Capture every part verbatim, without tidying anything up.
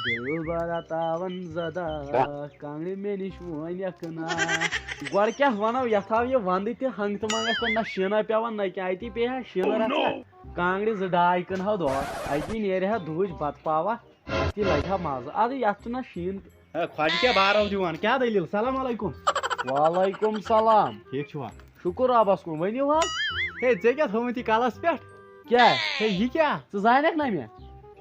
دِلبرا تاون زدہ، کانٛگرِ مےٚ نِش وۄنۍ یکھ نا۔ گۄڈٕ کیٛاہ وَنو، یَتھ آو یہِ وَندٕ تہِ ہنٛگہٕ تہٕ منٛگَس پٮ۪ٹھ، نہ شیٖنہ پٮ۪وان نہ کینٛہہ، اَتی پیٚیہِ ہا شیٖنہٕ رَژھا۔ کانٛگرِ زٕ ڈاے کٕنہو دۄہَس، اَتی نیرِ ہا دُہٕچ بَتہٕ پاوا، اَتی لَگہِ ہا مَزٕ۔ اَدٕ یَتھ چھُنہ شیٖن۔ ہے، خۄجہِ کیٛاہ بارو دِوان؟ کیٛاہ دٔلیٖل؟ سلام علیکُم۔ وعلیکُم سلام۔ ٹھیٖک چھُوا؟ شُکُر رۄبَس کُن، ؤنِو حظ۔ ہے، ژےٚ کیٛاہ تھوٚومُت یہِ کَلَس پٮ۪ٹھ؟ کیٛاہ؟ ہے، یہِ کیٛاہ؟ ژٕ زانَکھ نہ مےٚ؟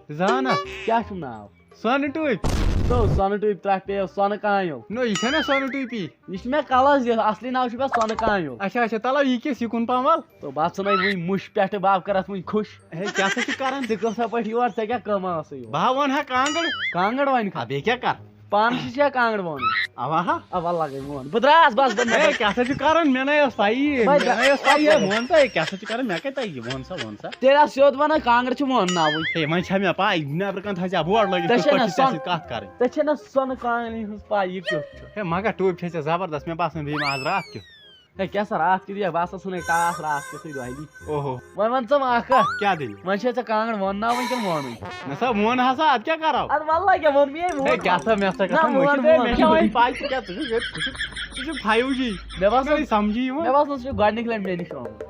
زانَکھ۔ کیٛاہ چھُم ناو؟ سۄنہٕ ٹوٗپۍ۔ تو سۄنہٕ ٹوٗپۍ ترٛٹھ پیٚیو سۄنہٕ کانیو۔ نو، یہِ چھےٚ نہ سۄنہٕ ٹوٗپی؟ یہِ چھُ مےٚ کَلَس دِتھ، اَصلی ناو چھُ مےٚ سۄنہٕ کانیو۔ اچھا، اچھا، تَلو یہِ کِس یہِ کُن پَہم وَل۔ تو بہٕ ژھٕنے وٕنۍ مُش پٮ۪ٹھٕ، بہٕ ہا کَرَتھ وٕنۍ خۄش۔ ہے، کیٛاہ سا چھُ کَران؟ ژٕ کۭژاہ پٲٹھۍ یور، ژےٚ کیٛاہ کٲمہ ٲسٕے یور؟ بہٕ ہا وَنہٕ ہا کانٛگٕر۔ کانٛگٕر وَنہِ کھا؟ آ، بیٚیہِ کیٛاہ کَرٕ؟ پانَس چھِ یا کانٛگٕر وَنٕنۍ؟ اَوا ہا۔ آ، وَلہٕ لَگَے وۄنۍ۔ بہٕ درٛاس بَس، بہٕ ہے، نٮ۪بَر۔ کیٛاہ سا چھُ کَران؟ مےٚ نَے ٲس پَیی۔ بہٕ مےٚ نَے ٲس پَیی۔ درٛاس۔ وَن سا، ہے، کیٛاہ سا چھُ کَران؟ مےٚ کَتہِ تَگہِ یہِ؟ وَن سا، وَن سا۔ تیٚلہِ آو سیوٚد وَنان، کانٛگٕر چھِ وۄنۍ ناوٕے۔ ہے، وۄنۍ چھا مےٚ پَے، نٮ۪برٕ کَنہِ تھاو ژےٚ بورڈ لٲگِتھ، ژےٚ کِتھ چھےٚ پٲٹھۍ نہ چھِ ژےٚ سۄن-، سۭتۍ کَتھ کَرٕنۍ۔ ژےٚ چھےٚ نہ سۄنہٕ کانٛگرِ ہٕنٛز پَے، یہِ کیُتھ چھُ۔ ہے، مگر ٹوٗپۍ چھے ژےٚ زبردست، مےٚ باسان بیٚیہِ ما آز راتھ کیُتھ۔ ہے، کیٛاہ سا راتھ کیُتھ یہِ؟ بہٕ ہسا ژھٕنے ٹاس راتھ کیُتھٕے دۄہلی۔ اوہو۔ وۄنۍ وَن ژٕ مےٚ اَکھ کَتھ۔ کیٛاہ دٔلیٖل؟ وۄنۍ چھے ژےٚ کانٛگٕر وۄنناوٕنۍ کِنہٕ وۄنُن؟ نہ سا، وۄن ہسا، اَدٕ کیٛاہ کَرو؟ اَدٕ وَلہٕ لَگیا ووٚن مےٚ، ہے، ووٚن۔ کیٛاہ سا، مےٚ ہسا نہ، گژھان وۄن، مٔشِتھ، ہے، وۄن، مےٚ چھےٚ وۄن۔ وۄنۍ پَے ژٕ کیٛاہ، ژٕ چھُکھ ییٚتہِ، ژٕ چھُکھ، ژٕ چھُکھ فایِو جی۔ مےٚ باسان، مےٚ سَمجھی یِوان۔ مےٚ باسان، ژٕ چھُکھ گۄڈٕنِکۍ لَٹہِ مےٚ نِش آمُت۔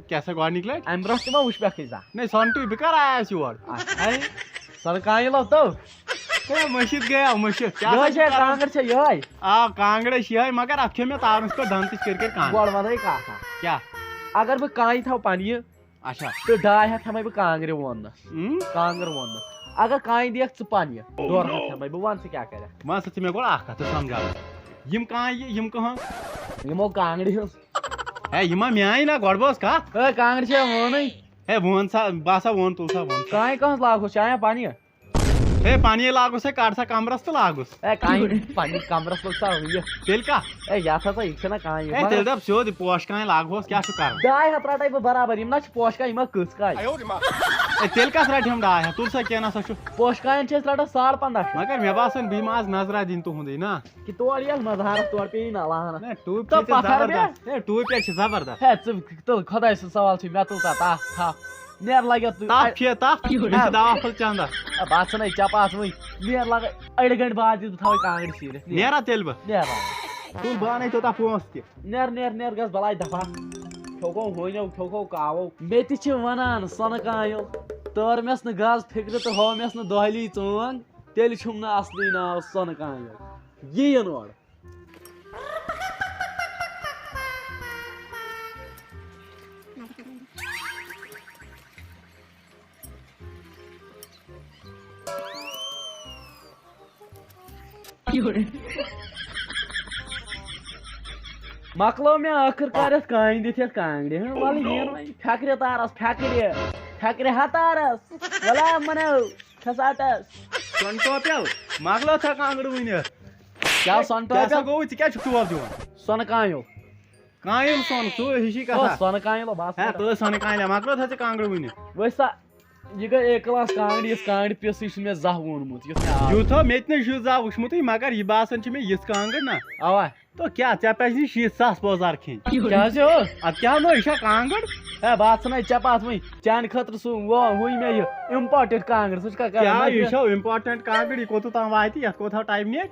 کیٛاہ سا گۄڈٕنِکۍ لَٹہِ؟ اَمہِ برٛونٛہہ تہِ ما وٕچھ مےٚ کُنہِ ساتہٕ؟ نہ، سۄنہٕ ٹوٗپۍ، بہٕ کَر آیس یور؟ اَچھا۔ ہے، سۄنہٕ کانہِ لوٚگ تو۔ ہے، مٔشِتھ گٔیو، مٔشِتھ۔ کیٛاہ سا یِہوٚے چھُ چھےٚ کَران؟ کانٛگٕر چھےٚ یِہوٚے۔ آ، کانٛگٕر ہے چھِ یِہوٚے، مگر اَتھ کھیوٚو مےٚ تاونَس پٮ۪ٹھ دَنٛد تہِ کٔرۍ کٔرۍ کَنٛگ۔ گۄڈٕ وَنَے کَتھ اَکھ۔ کیٛاہ؟ اگر بہٕ کانہِ تھاوٕ پَننہِ، اچھا۔ تہٕ ڈاے ہَتھ ہٮ۪مَے بہٕ کانٛگرِ ووننَس۔ اۭں؟ کانٛگٕر ووننَس۔ اگر کانہِ دِکھ ژٕ پَننہِ، ڈۄڈ ہَتھ ہٮ۪مَے بہٕ، وَن ژٕ کیٛاہ کَرَکھ؟ وَن سا ژٕ مےٚ گۄڈٕ اَکھ کَتھ، ژٕ سَمجھاو۔ یِم کانہِ، یِم کٕہٕنٛز؟ یِمو کانٛگرِ ہٕنٛز۔ ہے، یِم ہا میٛانہِ نا، گۄڈٕ بوز کَتھ۔ ہے، کانٛگرِ چھےٚ وونٕے۔ ہے، وون سا، بہٕ ہسا وون، تُل سا، وون سا۔ کانہِ کٕہٕنٛز لاگہوس، چانہِ یا پَننہِ؟ ہے، پَننہِ لاگُس، ہے، کَڑ سا کَمرَس تہٕ لاگُس۔ ہے، کانہِ پَننہِ کَمرَس لوٚگ سا یہِ۔ تیٚلہِ کَتھ؟ ہے، یَتھ ہسا، یہِ چھَنہ کانہِ، ہے، مگر تیٚلہِ دَپ سیوٚد، یہِ پوشہٕ کانہِ لاگہوس، کیٛاہ چھُ کَرُن؟ ڈاے ہَتھ رَٹَے بہٕ برابر، یِم نہ چھِ پوشہٕ کانہِ، یِم ہا کٔژ کانہِ۔ ہے، تیٚلہِ کَتھ رَٹہِ ہَم ڈاے ہَتھ؟ تُل سا، کینٛہہ نہ سا چھُ۔ پوشہٕ کانٮ۪ن چھِ أسۍ رَٹان ساڑ پنٛداہ شیٚتھ۔ مگر مےٚ باسان، بیٚیہِ ما آز نظرا دِنۍ تُہُنٛدُے نا۔ کہِ تور یِیَکھ مَزہارَس، تورٕ پیٚیہِ نہ لَہَن۔ ہے، ٹوٗپۍ تہٕ چھِ پَتھر زبردست۔ مےٚ۔ ہے، ٹوٗپۍ ہے چھِ زبردست۔ ہے، ژٕ تُل خۄداے سُنٛد سوال چھُے، مےٚ تُل ژےٚ تَپھ، تھَپھ۔ نیر لَگیو تُہۍ۔ تَپھ چھِ تَپھ، مےٚ چھِ دَوا پھٔلۍ چَندَس۔ ہے، بہٕ ہا ژھٕنے ژےٚ پَتھ وٕنۍ۔ نیر لَگے، أڑۍ گھنٹہٕ بعد دِتھ بہٕ تھاوَے کانٛگرِ سیٖرِتھ۔ نیر۔ نیرا تیٚلہِ بہٕ؟ نیر۔ تُل، بہٕ اَنَے ژےٚ تَپھ پونٛسہٕ تہِ۔ نیر، نیر، نیر، گژھ بَلاے دَفا۔ کھیوٚکھو ہوٗنیو، کھیوٚکھو کاوو۔ مےٚ تہِ چھِ وَنان سۄنہٕ کانیو، تٲر مےٚ نہٕ گز فِکرِ تہٕ ہوو مےٚ نہٕ دۄہلی ژونٛگ، تیٚلہِ چھُم نہٕ اَصلی ناو سۄنہٕ کانیو۔ یہِ یِن اورٕ۔ مۄکلٲو مےٚ ٲخٕر کار یَتھ کانہِ دِتھ یَتھ کانٛگرِ۔ ہہ، وَلہٕ یِن وۄنۍ پھٮ۪کرِ تارَس، پھٮ۪کرِ، پھٮ۪کرِ ہَتارَس۔ وَلا مَنو، کھساٹَس۔ سۄنہٕ ٹوپیو، مۄکلٲو ژےٚ کانٛگٕر وٕنِتھ؟ کیٛاہ سۄنہٕ کیٛاہ سا ٹوپیو؟ گوٚو، ژٕ کیٛازِ چھُکھ ٹوپ دِوان؟ سۄنہٕ کانیو۔ کانیُل سۄن، سُہ ہِشی او، کتھا۔ سۄنہٕ کانیُل، بس ہے، کرو۔ تُل سۄنہٕ کانیُل، مۄکلو تھٲے ژٕ کانٛگرِ وٕنہِ۔ وٕچھ سا، یہِ گٔے اے کلاس کانٛگرِ، یِژھ کانٛگرِ پیٚژھ، یہِ چھُنہٕ مےٚ زانٛہہ ووٚنمُت، یُتھ مےٚ آو۔ یُتھ ہا مےٚ تہِ نہٕ چھُ زانٛہہ وٕچھمُتٕے، مگر یہِ باسان چھِ مےٚ یِژھ کانٛگٕر نا۔ اوا۔ تو کیٛاہ، ژےٚ پزِ نہٕ شیٖتھ ساس بٲزار کھیٚنۍ۔ کیٛاہ حظ چھِ ہُہ؟ ادٕ کیٛاہ نو، یہِ چھا کانٛگٕر؟ ہے، بہٕ ہا ژھٕنے ژےٚ پتھ وٕنۍ، چانہِ خٲطرٕ سُہ، وہ، وٕنۍ مےٚ یہِ imported کانٛگٕر، سُہ چھُ کانٛگٕر؟ کیٛاہ، یہِ چھا imported کانٛگٕر؟ یہِ کوٚت تام واتہِ، یتھ کوٚت تام time نیرِ؟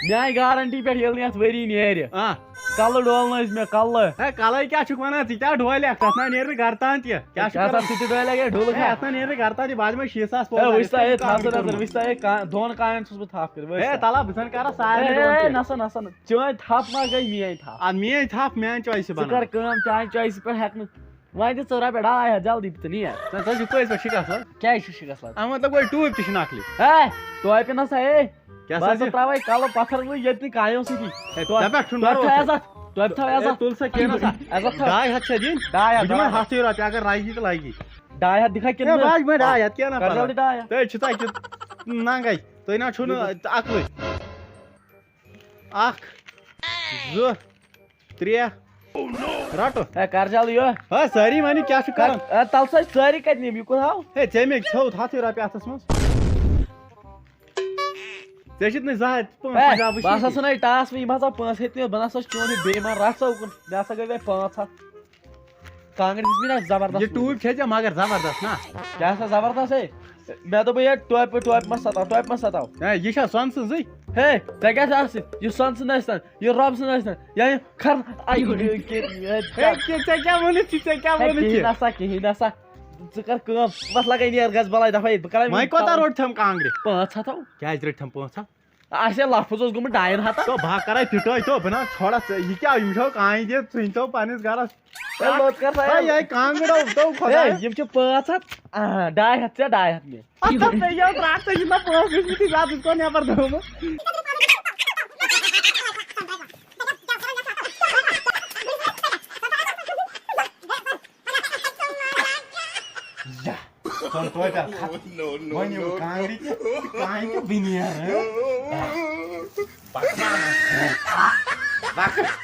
میانہِ گارنٹی پٮ۪ٹھ ییٚلہِ نہٕ یتھ ؤری نیرِ۔ آ۔ کلہٕ ڈولنٲوِس مےٚ کلہٕ۔ ہے، کلے کیٛاہ چھُکھ ونان؟ ژٕ کیٛاہ ڈولیکھ؟ تتھ نا نیرِ نہٕ گرٕ تام تہِ۔ کیٛاہ چھُکھ کیٛاہ سا کران؟ ژٕ تہِ ڈولیکھ ہے، ڈولہٕ ہے، کھا؟ اتھ نا نیرِ نہٕ گرٕ تام تہِ۔ بہٕ دِمے شیٖتھ ساس ہے، پونٛسہٕ، وٕچھ سا، ہے، یتھ تھاو سا کانٛگرِ نظر، کوٚرمُت۔ وٕچھ سا، ہے، کا-، دۄن کامٮ۪ن چھُس بہٕ تھپھ کٔرِتھ، وٕچھ ہے، سا۔ تلہ، بہٕ زن کرا سارنٕے ہے، دۄن ہے، تہِ۔ نسا، نسا، نہ۔ چٲنۍ تھپھ ما گٔے میٲنۍ تھپھ؟ ادٕ میٲنۍ تھپھ، میانہِ choice ژٕ بناو۔ کر کٲم، چانہِ choice پٮ۪ٹھ ہٮ۪کہٕ نہٕ۔ وۄنۍ دِ ژٕ رۄپیہِ ڈاے ہتھ جلدی تہٕ نیر۔ ژےٚ، ژےٚ چھُ پٔزۍ پٲٹھۍ شِکَس لَگ۔ کیٛازِ چھُ شِکَس لَگ؟ اَمیُک مطلب گوٚو ٹوٗپۍ تہِ چھِ نقلی۔ ہے، ٹوپہِ نہ سا، ہے۔ کیٛاہ بہٕ سا ہسا چھِ؟ ترٛاوَے کَلہٕ پَتھر وۄنۍ ییٚتہِ نہٕ کایو سۭتی۔ ہے، توتہِ، ژےٚ پٮ۪ٹھ چھُنہٕ توتہِ تھاو بروسہٕ۔ عزت، توتہِ تھاو ہے، عزت۔ تُل سا کینٛہہ نہ سا۔ عزت تھاو۔ ڈاے ہَتھ چھا دِنۍ؟ ڈاے ہَتھ، بہٕ دِمَے ڈاے ہَتھ۔ ہَتھٕے رۄپیہِ اگر لَگی تہٕ لَگی۔ ڈاے ہَتھ دِکھا کِنہٕ ہے، نہٕ؟ بہٕ ہا دِمَے ڈاے ہَتھ، کینٛہہ نہ کر پَرواے۔ جلدی ڈاے ہَتھ۔ تُہۍ چھِو تۄہہِ کہِ ننٛگَے۔ تُہۍ نہ چھُو نہٕ عقلٕے۔ اَکھ، زٕ، ترٛےٚ۔ رٹو۔ ہے، کر جلدی یو۔ ہے، سٲری ؤنِو، کیٛاہ چھُ کران؟ ہے، تَلہٕ سا سٲری کَتہِ نِم؟ یہِ کوٚت آو؟ ہے، ژےٚ مےٚ ژھیوٚد ہَتھٕے رۄپیہِ اَتھَس منٛز۔ ژےٚ چھِتھ نہٕ زانٛہہ پانٛژھ ہے، پنٛژاہ وٕچھمٕتۍ۔ بہٕ ہسا ژھٕنے ٹاس وۄنۍ، یِم ہسا پانٛژھ ہیٚتۍ مےٚ، بہٕ نہ سا چھُس چون یہِ بیٚیہِ ما رَژھ ژوٚکُن۔ مےٚ ہسا گٔے وۄنۍ پانٛژھ ہَتھ۔ کانٛگٕر دِژ مےٚ نا زبردست۔ یہِ ٹوٗپۍ چھے ژےٚ مگر زبردست نا؟ کیٛاہ سا زبردست ہے؟ مےٚ دوٚپ یہِ ٹوپہِ، ٹوپہِ مہ ستاو، ٹوپہِ مہ ستاو۔ ہے، یہِ چھا سۄنہٕ سٕنٛزٕے؟ ہے، ژےٚ کیٛاہ چھِ آسٕنۍ؟ یہِ سۄنہٕ سٕنٛز ٲسۍ تن، یہِ رۄب سٕنٛز ٲسۍ تن، یا یہِ کھرن، آ، یہِ، یہِ، یہِ، یہِ، ہے، کہِ- ژےٚ کیٛاہ ووٚنُتھ یہِ؟ ژےٚ کیٛاہ ہے، ووٚنُتھ کِہیٖنۍ یہِ؟ نسا، کِہیٖنۍ نسا۔ ژٕ کر کٲم، وۄتھ لگے نیر گژھ بلاے دفعہ ییٚتہِ، بہٕ کرے وۄنۍ کوتاہ روٚٹ تھم کانٛگرِ؟ پانٛژھ ہتھ ہو۔ کیٛازِ رٔٹۍ تھم پانٛژھ ہتھ؟ اَسہِ ہے لفظ اوس گوٚمُت ڈاین ہتن۔ تو بہٕ ہا کرے پِٹٲے تو، بہٕ نہ ژھۄڑس، یہِ کیٛاہ، یِم چھو کانٛگرِ، ژھٕنۍ تو پننِس گرس۔ ہے، لوٚت کر سا۔ ہے، یہِ کانٛگٕر او تو ہے، خۄداے۔ یِم چھِ پانٛژھ ہتھ، آ، ڈاے ہتھ ژےٚ، ڈاے ہتھ مےٚ۔ اَتھ ہا پیٚیہِ یَتھ راتَس یہِ نہ پانٛژھ ٲسۍ مٕتۍ زیادٕ، یِتھ کٔنۍ نٮ۪بر درٛامُت۔ یا، ژۄن توتہِ اَتھ ہَتھ۔ وۄنۍ یِم کانٛگرِ تہِ، کانٛگرِ تہِ بٔنۍ یَن، ہہ؟ پَکھ۔